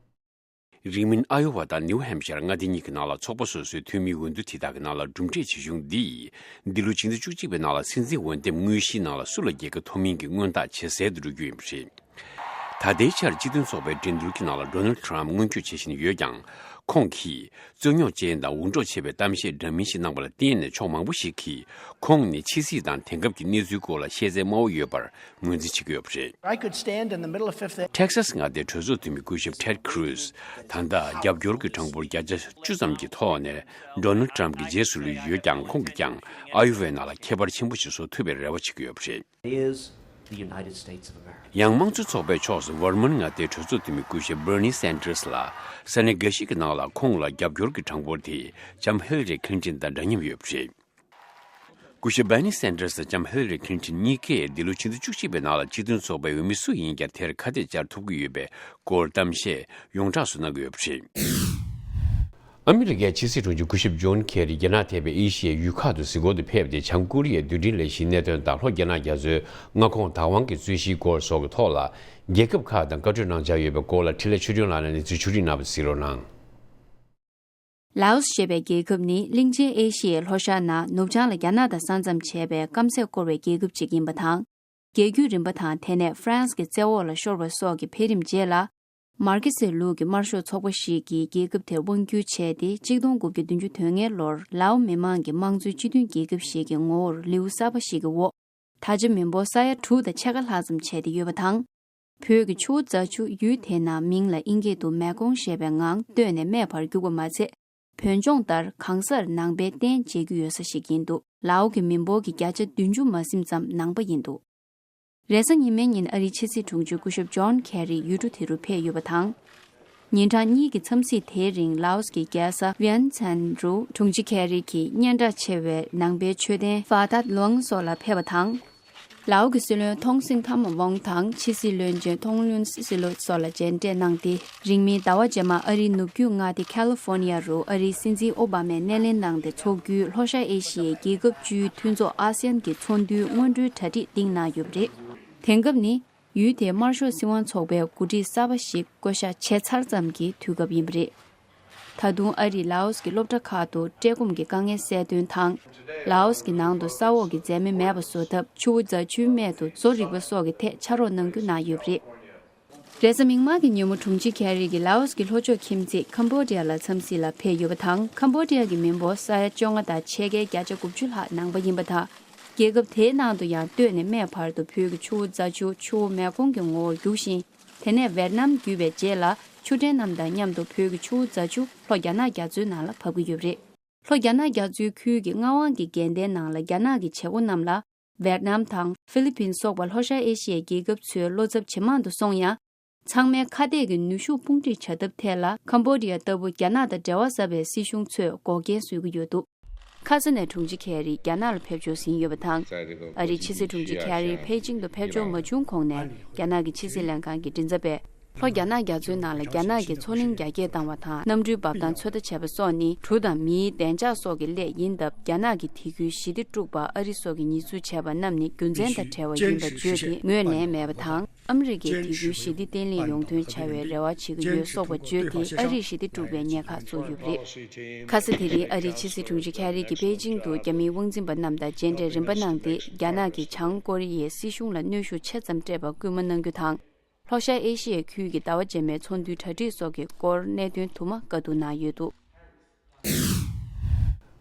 རིང་མིན་ཨ་ཡོ་ཝ་དང་ནིའུ་ཧེམ་ཤར་མངའ་སྡེ་གཉིས་ཀྱི་ནང་ལ་ཚོགས་པ་སོ་སོའི་འཐུས་མིའི་འོས་བསྡུ་དེ་དག་གི་ནང་ལ་གྲུབ་འབྲས་ཇི་བྱུང་འདིས། འདི་ལོ་ཕྱི་ཟླ་བཅུ་གཅིག་པའི་ནང་ལ་སྲིད་འཛིན་འོས་འདེམས་དངོས་གཞིའི་ནང་ལ་སུ་ལ་རྒྱལ་ཁ་ཐོབ་མིན་གྱི་མངོན་རྟགས་ཇེ་གསལ་དུ་འགྲོ་རྒྱུ་ཡིན་པ་རེད། ད་ལྟའི་ཆར་སྤྱི་མཐུན་ཚོགས་པའི་འགྲན་བསྡུར་གྱི་ནང་ལ་ཌོ་ནལ་ཊམ་སྔོན་སྐྱོད་བྱེད་བཞིན་ཡོད་ཀྱང་། ཁོང་གིས་རྩོད་རྙོག་ཅན་དང་འུར་སྒྲོག་ཆེ་བའི་གཏམ་བཤད་འདྲ་མིན་ཞིག་གནང་བ་ལ་བརྟེན་ནས་ཕྱོགས་མང་པོ་ཞིག་གིས་ཁོང་ནི་ཕྱི་སྲིད་དང་དེང་སྐབས་ཀྱི་གནས་ཚུལ་སྐོར་ལ་ཤེས་ཚད་དམའ་བོ་ཡོད་པར་ངོས་འཛིན་བྱེད་ཀྱི་ཡོད་པ་རེད། I could stand in the middle of Fifth Avenue. ཊེག་སཱས་མངའ་སྡེའི་གྲོས་ཚོགས་འཐུས་མི་སྐུ་ཞབས་Ted Cruz། ད་ལྟ་རྒྱབ་སྐྱོར་གྱི་གྲངས་འབོར་བརྒྱ་ཆ་བཅུ་ཙམ་གྱི་ཐོག་ནས་ཌོ་ནལ་ཊམ་གྱི་རྗེས་སུ་ལུས་ཡོད་ཀྱང་། ཁོང་གིས་ཀྱང་ཨ་ཡོ་ཝའི་ནང་ལ་ཁྱད་པར་ཆེན་པོ་ཞིག་བཟོ་ཐུབ་པའི་རེ་བ་བྱེད་ཀྱི་ཡོད་པ་རེད། Is the United States of America. ཡང་དམངས་གཙོ་ཚོགས་པའི་ཕྱོགས་སུ་ཝར་མོན་མངའ་སྡེའི་གྲོས་ཚོགས་འཐུས་མི་སྐུ་ཞབས་Bernie Sanders་ལ་ས་གནས་འགའ་ཞིག་གི་ནང་ལ་ཁོང་ལ་རྒྱབ་སྐྱོར་གྱི་གྲངས་འབོར་དེ་ལྕམ་ཧིལ་ལ་རི་ཁི་ལིན་ཊོན་དང་འདྲ་མཉམ་ཡོད་པ་རེད། སྐུ་ཞབས་Bernie Sanders་དང་ལྕམ་ཧིལ་ལ་རི་ཁི་ལིན་ཊོན་གཉིས་ཀས་འདི་ལོ་ཕྱི་ཟླ་བཅུ་གཅིག་པའི་ནང་ལ་སྤྱི་མཐུན་ཚོགས་པའི་འོས་མི་སུ་ཡིན་ཀྱང་དེར་ཁ་གཏད་བཅར་ཐུབ་ཀྱི་ཡོད་པའི་སྐོར་གཏམ་བཤད་ཡོངས་གྲགས་སུ་གནང་གི་ཡོད་པ་རེད། ཨ་མི་རི་ཀའི་ཕྱི་སྲིད་དྲུང་ཆེ་སྐུ་ཞབས་ཇོན་ཁེ་རི་རྒྱ་ནག་ཐེ་བའི་ཨེ་ཤི་ཡའི་ཡུལ་ཁག་ཏུ་གཟིགས་སྐོར་དུ་ཕེབས་ཏེ། བྱང་ཀོ་རི་ཡའི་རྡུལ་ཕྲན་ལས་གཞིའི་གནད་དོན་དང་། ལྷོ་རྒྱ་ནག་རྒྱ་མཚོའི་མངའ་ཁོངས་བདག་དབང་གི་རྩོད་གཞིའི་སྐོར་སོགས་ཀྱི་ཐོག་ལ་རྒྱལ་ཁབ་ཁག་དང་བཀའ་གྲོས་གནང་འཆར་ཡོད་པའི་སྐོར་ལ། འཕྲིན་ལས་ཆོས་སྒྲོན་ལགས་ནས་གནས་ཚུལ་ཕྱོགས་སྒྲིག་གནང་བ་གཟིགས་རོགས་གནང་། ལའོ་སི་ཞེས་པའི་རྒྱལ་ཁབ་ནི་གླིང་ཆེན་ཨེ་ཤི་ཡའི་ལྷོ་ཤར་ནང་ནུབ་བྱང་ལ་རྒྱ་ནག་དང་ས་མཚམས་བྱས་པའི་སྐམ་སས་བསྐོར་བའི་རྒྱལ་ཁབ་ཅིག་ཡིན་པ་དང་། རྒྱལ་རྒྱུད་རིམ་པ་དང་། དེ་ནས་ཧྥ་རན་སི་གི་བཙན་འོག་ལ་ཤོར་བ་སོགས་ཀྱི་འཕེལ་རིམ་རྗེས་ལ། མར་ཁེ་སི་ལུགས་ཀྱི་དམར་ཤོག་ཚོགས་པ་ཞིག་གིས་རྒྱལ་ཁབ་དེར་དབང་བསྒྱུར་བྱས་ཏེ། གཅིག་སྟོང་དགུ་བརྒྱ་བདུན་ཅུ་དོན་ལྔའི་ལོར་ལའོ་མི་དམངས་ཀྱི་དམངས་གཙོའི་སྤྱི་མཐུན་རྒྱལ་ཁབ་ཞིག་གི་ངོ་བོར་ལེའུ་གསར་པ་ཞིག་གི་འོག་ད་ཆ་མི་འབོར་ས་ཡ་དྲུག་དང་ཕྱེད་ཀ་ལྷག་ཙམ་བྱས་ཏེ་ཡོད་པ་དང་། བོད་ཀྱི་ཆུ་བོ་རྫ་ཆུ་ཡུལ་དེའི་ནང་མིང་ལ་དབྱིན་སྐད་དུ་མེ་ཀོང་ཞེས་པའི་ངང་བཏོན་ནས་སྨད་པར་གྱུར་པ་མ་ཚད། བོད་ལྗོངས་ལྟར་གང་སར་ནང་པའི་རྟེན་བྱེད་ཀྱི་ཡོད་ས་ཞིག་ཡིན་འདུག་ལའོ་གི་མི་འབོར་གྱི་བརྒྱ་ཆ་བདུན་ཅུ་མ་ཟིན་ཙམ་ནང་པ་ཡིན་འདུག་རེས་གཟའ་ཉི་མའི་ཉིན་ཨ་རིའི་ཕྱི་སྲིད་དྲུང་ཆེ་སྐུ་ཞབས་ཇོན་ཁེ་རི་ཡུལ་གྲུ་དེ་རུ་ཕེབས་ཡོད་པ་དང་། ཉིན་གྲངས་གཉིས་ཀྱི་འཚམས་གཟིགས་དེའི་རིང་ལའོ་སི་གི་རྒྱལ་ས་ཝི་ཡན་ཚན་རུ་དྲུང་ཆེ་ཁེ་རི་གྱིས་སྙན་གྲགས་ཆེ་བའི་ནང་པའི་མཆོད་རྟེན་ཧྥ་ཐད་ལོང་སོགས་ལ་ཕེབས་པ་དང་། ལའོ་གི་སྲིད་བློན་ཐོང་སིན་ཐ་མ་ཝང་དང་ཕྱི་སྲིད་བློན་ཆེན་ཐོང་ལུན་སི་ལོ་སོགས་ལ་མཇལ་འཕྲད་གནང་སྟེ། རིང་མིན་ཟླ་བ་རྗེས་མ་ཨ་རིའི་ནུབ་རྒྱུད་མངའ་སྡེ་ཁ་ལི་ཧྥོ་ནི་ཡ་རུ་ཨ་རིའི་སྲིད་འཛིན་ཨོ་བྷ་མས་སྣེ་ལེན་གནང་སྟེ་འཚོགས་རྒྱུའི་ལྷོ་ཤར་ཨེ་ཤི་ཡའི་རྒྱལ་ཁབ་བཅུའི་མཐུན་ཚོགས་ཨ་སི་ཡན་གྱི་ཚོགས་འདུའི་སྔོན་འགྲོའི་གྲ་སྒྲིག་སྟེང་གནང་ཡོད་པ་རེད། དེང་སྐབས་ནི། ཡུལ་དེའི་དམར་ཤོག་སྲིད་དབང་ཚོགས་པའི་འགོ་ཁྲིད་གསར་པ་ཞིག་བསྐོ་བཞག་བྱས་ཚར་ཙམ་གྱི་དུས་སྐབས་ཡིན་པ་རེད། ད་དུང་ཨ་རིས་ལའོ་སི་གི་སློབ་གྲྭ་ཁག་ཏུ་བཀྲེས་སྐོམ་གྱི་དཀའ་ངལ་སེལ་དོན་དང་། ལའོ་སི་གི་ནང་དུ་ས་འོག་གི་འཛད་མེད་མེད་པ་བཟོ་ཐབས། ཆུ་བོ་རྫ་ཆུའི་སྨད་དུ་བཟོ་རིག་པ་སོགས་ཀྱི་ཐད་ཕྱག་རོགས་གནང་རྒྱུ་གནང་ཡོད་པ་རེད། རེས་གཟའ་མིག་དམར་གྱི་ཉིན་མོ་དྲུང་ཆེ་ཁེ་རི་གིས་ལའོ་སི་གི་ལྷོ་ཕྱོགས་ཁྱིམ་མཚེས་ཁམ་བྷོ་ཌི་ཡ་ལ་འཚམས་གཟིགས་ལ་ཕེབས་ཡོད་པ་དང་། ཁམ་བྷོ་ཌི་ཡ་གི་མི་འབོར་ས་ཡ་བཅོ་ལྔ་དང་ཕྱེད་ཀའི་བརྒྱ་ཆ་དགུ་བཅུ་ལྷག་ནང་པ་ཡིན་པ་དང་། རྒྱལ་ཁབ་དེའི་ནང་དུ་ཡང་སྟོད་ནས་སྨད་བར་དུ་བོད་ཀྱི་ཆུ་བོ་རྫ་ཆུ་ཆུ་བོ་མེ་ཀོང་གི་ངོ་བོར་རྒྱུག་ཤིང་། དེ་ནས་ཝེར་ནམ་བརྒྱུད་པའི་རྗེས་ལ་ཆུ་ཕྲན་རྣམས་དང་མཉམ་དུ་བོད་ཀྱི་ཆུ་བོ་རྫ་ཆུ་ལྷོ་རྒྱ་ནག་རྒྱ་མཚོའི་ནང་ལ་བབས་ཀྱི་ཡོད་པ་རེད། ལྷོ་རྒྱ་ནག་རྒྱ་མཚོའི་ཁུལ་གྱི་མངའ་དབང་གི་འགལ་ཟླའི་ནང་ལ་རྒྱ་ནག་གི་བྱེད་སྒོ་རྣམས་ལ། ཝེར་ནམ་དང་ཧྥི་ལི་ཕིན་སོགས་པ་ལྷོ་ཤར་ཨེ་ཤི་ཡའི་རྒྱལ་ཁབ་ཚོས་བློ་འཚབ་ཇེ་མང་དུ་སོང་ཡང་། ཚང་མའི་ཁ་གཏད་ཀྱི་ནུས་ཤུགས་དཔུང་སྒྲིག་བྱ་ཐབས་ཐད་ལ་ཁམ་བྷོ་ཌི་ཡ་ལྟ་བུ་རྒྱ་ནག་དང་འབྲེལ་བ་ཟབ་པའི་སྲིད་གཞུང་ཚོས་འགོག་རྐྱེན་བཟོ་གི་ཡོད་འདུག་ཁ་ས་ནས་དྲུང་ཆེ་ཁེ་རི་རྒྱ་ནག་ལ་ཕེབས་འབྱོར་ཟིན་ཡོད་པ་དང་། ཨ་རིའི་ཕྱི་སྲིད་དྲུང་ཆེ་ཁེ་རི་པེ་ཅིང་དུ་ཕེབས་འབྱོར་མ་བྱུང་གོང་ནས་རྒྱ་ནག་གི་ཕྱི་སྲིད་ལྷན་ཁང་གི་མགྲིན་ཚབ་པས། ལྷོ་རྒྱ་ནག་རྒྱ་མཚོའི་ནང་ལ་རྒྱ་ནག་གི་མཚོ་གླིང་རྒྱ་སྐྱེད་བཏང་བ་དང་། གནམ་གྲུའི་འབབ་ཐང་ཚོད་ལྟ་བྱས་པ་སོགས་ནི་གྲུ་དང་མིའི་བདེ་འཇགས་སོགས་ཀྱི་སླད་ཡིན་སྟབས། རྒྱ་ནག་གིས་དེ་ཁུལ་ཞི་བདེ་དཀྲུགས་པར་ཨ་རི་སོགས་ཀྱིས་ཉེས་འཛུགས་བྱས་པ་རྣམས་ནི་རྒྱུ་མཚན་དང་བྲལ་བ་ཡིན་པར་བརྗོད་དེ། ངོས་ལེན་མེད་པ་དང་། ཨ་མི་རི་ཀས་དེ་ཁུལ་ཞི་བདེ་བརྟན་ལྷིང་ཡོང་ཐོན་བྱ་བའི་རེ་བ་བྱེད་ཀྱི་ཡོད་སོགས་པ་བརྗོད་དེ། ཨ་རིས་ཞི་བདེ་དཀྲུག་པའི་ཉེན་ཁ་བཟོ་ཡོད་པ་རེད། ཁ་ས་དེ་རིང་ཨ་རིའི་ཕྱི་སྲིད་དྲུང་ཆེ་ཁེ་རི་གིས་པེ་ཅིང་དུ་རྒྱ་མིའི་དབང་འཛིན་པ་རྣམས་དང་མཇལ་འཕྲད་རིམ་པ་གནང་སྟེ། རྒྱ་ནག་གིས་བྱང་ཀོ་རི་ཡའི་སྲིད་གཞུང་ལ་གནོན་ཤུགས་ཆེ་ཙམ་སྤྲད་པར་སྐུལ་མ་གནང་རྒྱུ་དང་། ལྷོ་ཤར་ཨེ་ཤི་ཡའི་ཁུལ་གྱི་ཟླ་བ་རྗེས་མའི་ཚོགས་འདུའི་གྲ་སྒྲིག་སོགས་ཀྱི་སྐོར་གནད་དོན་དུ་མ་བཀའ་བསྡུར་གནང་ཡོད་འདུག་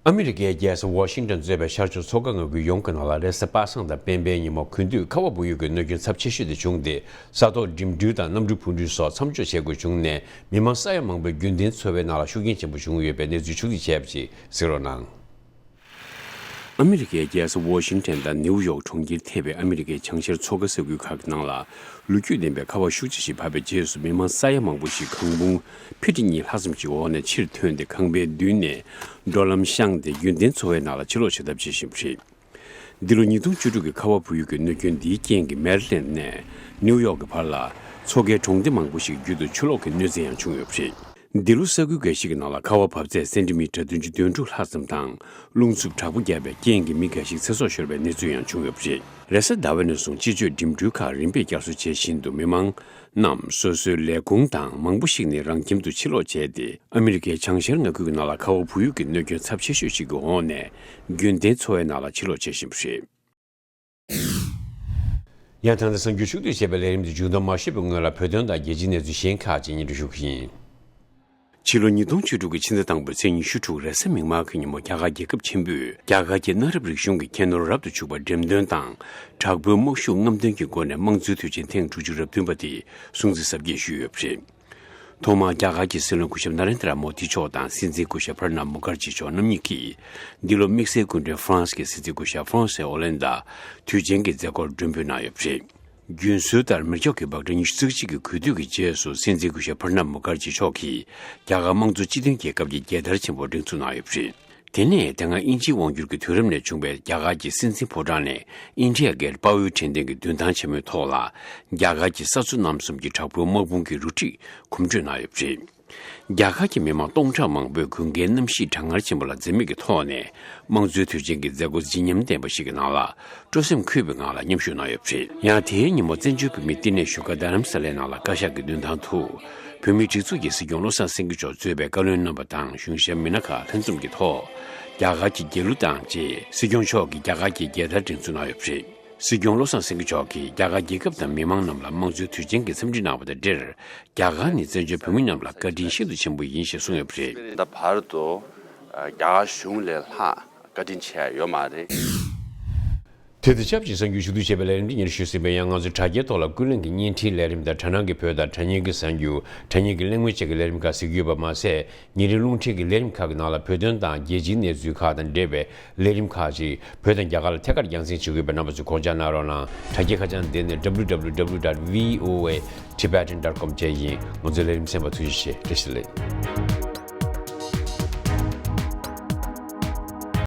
ཨ་མི་རི་ཀའི་རྒྱལ་ས་ཝ་ཤིང་ཊོན་གཙོས་པའི་ཤར་ཕྱོགས་མཚོ་ཁ་མངའ་ཁུལ་ཡོངས་ཀྱི་ནང་ལ་རེས་གཟའ་པ་སངས་དང་སྤེན་པའི་ཉིན་མོ་དགུན་དུས་ཁ་བ་བུ་ཡུག་གི་གནོད་སྐྱོན་ཚབས་ཆེ་ཤོས་དེ་བྱུང་སྟེ། ས་ཐོག་འགྲིམ་འགྲུལ་དང་གནམ་གྲུ་འཕུར་འགྲུལ་སོགས་མཚམས་འཇོག་བྱེད་དགོས་བྱུང་ནས། མི་མང་ས་ཡ་མང་པོས་རྒྱུན་ལྡན་འཚོ་བའི་ནང་ལ་ཤུགས་རྐྱེན་ཆེན་པོ་བྱུང་ཡོད་པའི་གནས་ཚུལ་ཕྱོགས་བསྒྲིགས་བྱས་པ་ཞིག་གཟིགས་རོགས་གནང་། ཨ་མི་རི་ཀའི་རྒྱལ་ས་ཝོ་ཤིང་ཊོན་དང་ནིའུ་ཡོག་གྲོང་ཁྱེར་ཐེ་བའི་ཨ་མི་རི་ཀའི་བྱང་ཤར་མཚོ་ཁ་ས་ཁུལ་ཁག་གི་ནང་ལ་ལོ་རྒྱུས་ལྡན་པའི་ཁ་བ་ཤུགས་ཆེ་ཞིག་བབས་པའི་རྗེས་སུ། མི་མང་ས་ཡ་མང་པོ་ཞིག་གངས་བུང་ཕི་ཁྲི་གཉིས་ལྷག་ཙམ་གྱི་འོག་ནས་ཕྱིར་ཐོན་ཏེ། ཁང་པའི་མདུན་ནས་འགྲོ་ལམ་བཤངས་ཏེ། རྒྱུན་ལྡན་འཚོ་བའི་ནང་ལ་ཕྱིར་ལོག་བྱེད་ཐབས་བྱེད་བཞིན་པ་རེད། འདི་ལོ་ཉིས་སྟོང་བཅུ་དྲུག་གི་ཁ་བ་བུ་ཡུག་གི་གནོད་སྐྱོན་འདིའི་རྐྱེན་གྱིས། མེ་རི་ལེན་ནས་ནིའུ་ཡོག་གི་བར་ལ་མཚོ་ཁའི་གྲོང་སྡེ་མང་པོ་ཞིག་བརྒྱུད་དུ་ཆུ་ལོག་གི་གནོད་འཚེ་ཡང་བྱུང་ཡོད་པ་རེད། འདི་ལོ་ས་ཁུལ་འགའ་ཞིག་གི་ནང་ལ་ཁ་བ་བབས་ཚད་སེན་ཏི་མི་ཊར་བདུན་ཅུ་དོན་དྲུག་ལྷག་ཙམ་དང་། རླུང་འཚུབ་དྲག་པོ་བརྒྱབ་པའི་རྐྱེན་གྱིས་མི་འགའ་ཞིག་ཚེ་སྲོག་ཤོར་བའི་གནས་ཚུལ་ཡང་བྱུང་ཡོད་པ་རེད། རེས་གཟའ་ཟླ་བ་ནས་བཟུང་སྤྱི་སྤྱོད་འགྲིམ་འགྲུལ་ཁག་རིམ་པས་བསྐྱར་གསོ་བྱེད་བཞིན་དུ། མི་མང་རྣམས་སོ་སོའི་ལས་ཁུངས་དང་མང་པོ་ཞིག་ནི་རང་ཁྱིམ་དུ་ཕྱིར་ལོག་བྱས་ཏེ། ཨ་མི་རི་ཀའི་བྱང་ཤར་མངའ་ཁུལ་གྱི་ནང་ལ་ཁ་བ་བུ་ཡུག་གི་གནོད་སྐྱོན་ཚབས་ཆེ་ཤོས་ཤིག་གི་འོག་ནས་རྒྱུན་ལྡན་འཚོ་བའི་ནང་ལ་ཕྱིར་ལོག་བྱེད་བཞིན་པ་རེད། ཡང་ད་ལྟ་གསར་འགྱུར་ཕྱོགས་བསྡུས་བྱས་པའི་ལས་རིམ་དེ་མཇུག་བསྡོམས་མ་ཞུས་པའི་སྔོན་ལ། བོད་དོན་དང་རྒྱལ་སྤྱིའི་གནས་ཚུལ་གཞན་ཁག་ཅིག་སྙན་སྒྲོན་ཞུ་གི་ཡིན། ཕྱི་ལོ་ཉིས་སྟོང་བཅུ་དྲུག་གི་ཕྱི་ཟླ་དང་པོའི་ཚེས་ཉི་ཤུ་དྲུག་རེས་གཟའ་མིག་དམར་གྱི་ཉིན་མོ། རྒྱ་གར་རྒྱལ་ཁབ་ཆེན་པོས་རྒྱ་གར་གྱི་གནའ་རབས་རིག་གཞུང་གི་ཁྱད་ནོར་རབ་ཏུ་ཕྱུག་པ་འགྲེམས་སྟོན་དང་། དྲག་པོའི་དམག་ཤུགས་རྔམ་སྟོན་གྱི་སྒོ་ནས་དམངས་གཙོའི་དུས་ཆེན་ཐེངས་དྲུག་ཅུ་རེ་བདུན་པ་དེ་སྲུང་བརྩི་གཟབ་རྒྱས་ཞུས་ཡོད་པ་རེད། ཐོག་མར་རྒྱ་གར་གྱི་སྲིད་བློན་སྐུ་ཞབས་ན་རེན་དྲ་མོ་དི་མཆོག་དང་། སྲིད་འཛིན་སྐུ་ཞབས་པྲ་ནབ་མུ་ཁར་ཇི་མཆོག་རྣམ་གཉིས་ཀྱིས། འདི་ལོ་དམིགས་བསལ་སྐུ་མགྲོན་ཧྥ་རན་སི་གི་སྲིད་འཛིན་སྐུ་ཞབས་ཧྥ་རན་སི་ཨོ་ལན་ཌ་དུས་ཆེན་གྱི་མཛད་སྒོར་མགྲོན་འབོད་གནང་ཡོད་པ་རེད། རྒྱུན་སྲོལ་ལྟར་མི་ཆོག་གི་འབར་ཁྲ་ཉི་ཤུ་རྩ་གཅིག་གི་གུས་འདུད་ཀྱི་རྗེས་སུ། སྲིད་འཛིན་སྐུ་ཞབས་པྲ་ནབ་མུ་ཁར་ཇི་མཆོག་གིས་རྒྱ་གར་དམངས་གཙོ་སྤྱི་མཐུན་རྒྱལ་ཁབ་ཀྱི་རྒྱལ་དར་ཆེན་པོ་སྒྲེང་འཛུགས་གནང་ཡོད་པ་རེད། དེ་ནས་དེ་སྔ་དབྱིན་ཇིའི་དབང་སྒྱུར་གྱི་དུས་རབས་ནས་བྱུང་བའི་རྒྱ་གར་གྱི་སྲིད་འཛིན་ཕོ་བྲང་ནས་ཨིན་ཌི་ཡ་གེ་ཊི་དཔའ་བོའི་དྲན་རྟེན་གྱི་མདུན་ཐང་ཆེན་མོའི་ཐོག་ལ། རྒྱ་གར་གྱི་ས་མཚོ་རྣམ་གསུམ་གྱི་དྲག་པོའི་དམག་དཔུང་གི་རུ་སྒྲིག་གོམ་བགྲོད་གནང་ཡོད་པ་རེད། རྒྱ་གར་གྱི་མི་མང་སྟོང་ཕྲག་མང་པོས་དགུན་ཁའི་གནམ་གཤིས་གྲང་ངར་ཆེན་པོ་ལ་འཛེམ་མེད་ཀྱི་ཐོག་ནས། དམངས་གཙོའི་དུས་ཆེན་གྱི་མཛད་སྒོ་བརྗིད་ཉམས་ལྡན་པ་ཞིག་གི་ནང་ལ། སྤྲོ་སེམས་འཁོལ་བའི་ངང་ལ་མཉམ་ཞུགས་གནང་ཡོད་པ་རེད། ཡང་དེའི་ཉིན་མོ་བཙན་བྱོལ་བོད་མིའི་བསྟི་གནས་བཞུགས་སྒར་རྡ་རམ་ས་ལའི་ནང་ལ་བཀའ་ཤག་གི་མདུན་ཐང་དུ། བོད་མིའི་སྒྲིག་འཛུགས་ཀྱི་སྲིད་སྐྱོང་བློ་བཟང་སེང་གེ་མཆོག་གཙོས་པའི་བཀའ་བློན་རྣམ་པ་དང་གཞུང་ཞབས་མི་སྣ་ཁག་ལྷན་འཛོམས་ཀྱི་ཐོག་རྒྱ་གར་གྱི་རྒྱལ་གླུ་དང་བཅས། སྲིད་སྐྱོང་མཆོག་གིས་རྒྱ་གར་གྱི་རྒྱལ་དར་སྒྲེང་འཛུགས་གནང་ཡོད་པ་རེད། སྲིད་སྐྱོང་བློ་བཟང་སེང་གེ་མཆོག་གིས་རྒྱ་གར་རྒྱལ་ཁབ་དང་མི་མང་རྣམས་ལ་དམངས་གཙོའི་དུས་ཆེན་གྱི་འཚམས་འདྲི་གནང་བ་དང་འབྲེལ། རྒྱ་གར་ནི་བཙན་བྱོལ་བོད་མི་རྣམས་ལ་བཀའ་དྲིན་ཤིན་ཏུ་ཆེན་པོ་ཡིན་ཞེས་གསུངས་ཡོད་པ་རེད། ད་བར་དུ་རྒྱ་གར་གཞུང་ལས་ལྷག་བཀའ་དྲིན་ཆེ་ཡ་ཡོད་མ་རེད། དེ་དང་ཆབས་ཅིག་གསར་འགྱུར་ཞུ་གཏུག་བྱས་པའི་ལས་རིམ་འདི་ཉིད་ཞུས་ཟིན་པ་ཡིན། ང་ཚོས་དྲ་རྒྱའི་ཐོག་ལ་ཀུན་གླེང་གི་བརྙན་འཕྲིན་ལས་རིམ་དང་དྲ་སྣང་གི་བོད་དང་དྲ་བརྙན་གྱི་གསར་འགྱུར། དྲ་བརྙན་གྱི་གླེང་མོལ་བཅས་ཀྱི་ལས་རིམ་ཁག་གཟིགས་ཀྱི་ཡོད་པ་མ་ཟད། ཉིན་རེའི་རླུང་འཕྲིན་གྱི་ལས་རིམ་ཁག་གི་ནང་ལ་བོད་དོན་དང་རྒྱལ་སྤྱིའི་གནས་ཚུལ་ཁག་དང་འབྲེལ་བའི་ལས་རིམ་ཁག་ཅིག་བོད་དང་རྒྱ་གར་ལ་ཐད་ཀར་རྒྱང་སྲིང་བྱེད་ཀྱི་ཡོད་པས། རྣམ་པ་ཚོས་དགོངས་འཇགས་གནང་རོགས་གནང་། དྲ་རྒྱའི་ཁ་བྱང་འདི་ནི་W W W dot V O A Tibetan dot com བཅས་ཡིན། ང་ཚོའི་ལས་རིམ་གསན་པར་ཐུགས་རྗེ་ཆེ། བཀྲ་ཤིས་བདེ་ལེགས།